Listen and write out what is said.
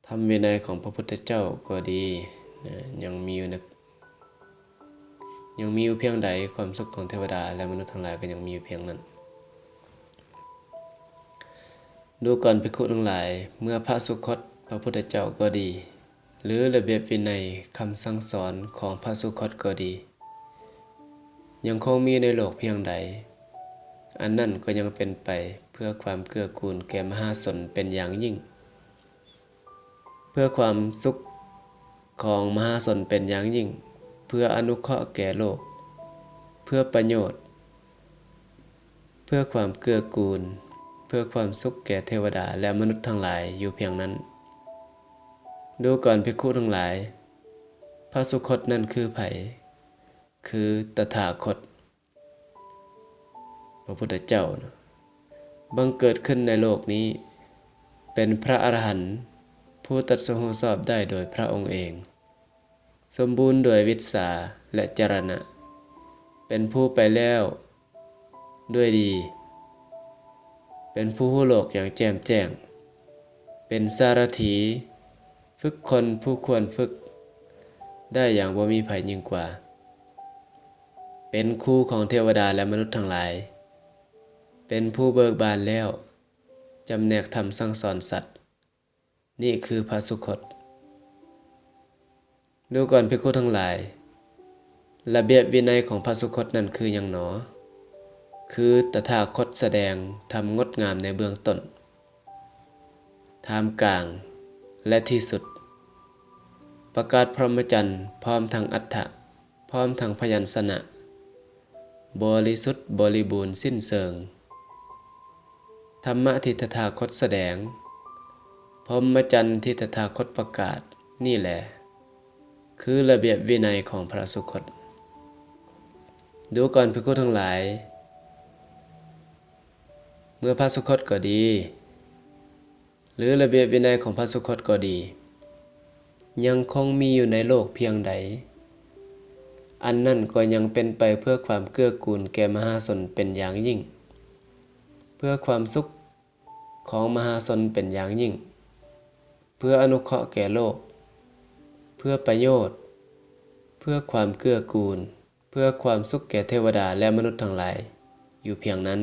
ທຳວິໄນຂອງພະພຸດທະເຈົ້າກໍດີນະ ຍັງມີຢູ່ໃນ ຍັງມີຢູ່ພຽງໃດ, ຄວາມສຸກຂອງເທວະດາ ແລະ ມະນຸດທັງຫຼາຍກໍຍັງມີຢູ່ພຽງນັ້ນ. ດູກ່ອນພິກຂຸທັງຫຼາຍ, ເມື່ອພະສຸຄົດ ພະພຸດທະເຈົ້າກໍດີ ຫຼື ລະບຽບວິໄນ ຄຳສັ່ງສອນຂອງພະສຸຄົດກໍດີ ຍັງຄົງມີໃນໂລກພຽງໃດ, ອັນນັ້ນກໍຍັງເປັນໄປເພື່ອຄວາມເກື້ອກູນແກ່ມະຫາຊົນເປັນຢ່າງຍິ່ງ, ເພື່ອຄວາມສຸກຂອງມະຫາຊົນເປັນຢ່າງຍິ່ງ, ເພື່ອອະນຸເຄາະແກ່ໂລກ, ເພື່ອປະໂຫຍດ, ເພື່ອຄວາມເກື້ອກູນ, ເພື່ອຄວາມສຸກແກ່ເທວະດາ ແລະ ມະນຸດທັງຫຼາຍຢູ່ພຽງນັ້ນ. ດູກ່ອນພິກຂຸທັງຫຼາຍ, ພະສຸຄົດນັ້ນຄືໃຜ? ຄືຕະຖາຄົດ ພະພຸດທະເຈົ້ານະ ບັງເກີດຂຶ້ນໃນໂລກນີ້ ເປັນພະອະລະຫັນ ຜູ້ຕັດສະຮູ້ຊອບໄດ້ໂດຍພະອົງເອງ, ສົມບູນດ້ວຍວິດຊາ ແລະ ຈະລະນະ, ເປັນຜູ້ໄປແລ້ວດ້ວຍດີ, ເປັນຜູ້ຮູ້ໂລກຢ່າງແຈ່ມແຈ້ງ, ເປັນສາລະຖີ ຝຶກຄົນຜູ້ຄວນຝຶກໄດ້ຢ່າງບໍ່ມີໃຜຍິ່ງກວ່າ, ເປັນຄູຂອງເທວະດາ ແລະ ມະນຸດທັງຫຼາຍ, ເປັນຜູ້ເບີກບານແລ້ວ, ຈຳແນກທຳສັ່ງສອນສັດ. ນີ້ຄືພະສຸຄົດ. ດູກ່ອນພິກຂຸທັງຫຼາຍ, ລະບຽບວິໄນຂອງພະສຸຄົດນັ້ນຄືຫຍັງໜໍ? ຄືຕະຖາຄົດສະແດງທຳງົດງາມໃນເບື້ອງຕົ້ນ, ທ່າມກາງ ແລະ ທີ່ສຸດ, ປະກາດພົມມະຈັນພ້ອມທັງອັດຖະ, ພ້ອມທັງພະຍັນຊະນະ, ບໍລິສຸດບໍລິບູນສິ້ນເຊີງ. ທຳມະທີ່ຕະຖາຄົດສະແດງ, ພົມມະຈັນທີ່ຕະຖາຄົດປະກາດ, ນີ້ແຫຼະ ຄືລະບຽບວິໄນຂອງພະສຸຄົດ. ດູກ່ອນພິກຂຸທັງຫຼາຍ, ເມື່ອພະສຸຄົດກໍດີ ຫຼື ລະບຽບວິໄນຂອງພະສຸຄົດກໍດີ ຍັງຄົງມີຢູ່ໃນໂລກພຽງໃດ, ອັນນັ້ນກໍຍັງເປັນໄປເພື່ອຄວາມເກື້ອກູນແກ່ມະຫາຊົນເປັນຢ່າງຍິ່ງ, ເພື່ອຄວາມສຸກຂອງມະຫາຊົນເປັນຢ່າງຍິ່ງ, ເພື່ອອະນຸເຄາະແກ່ໂລກ, ເພື່ອປະໂຫຍດ, ເພື່ອຄວາມເກື້ອກູນ, ເພື່ອຄວາມສຸກແກ່ເທວະດາ ແລະ ມະນຸດທັງຫຼາຍຢູ່ພຽງນັ້ນ.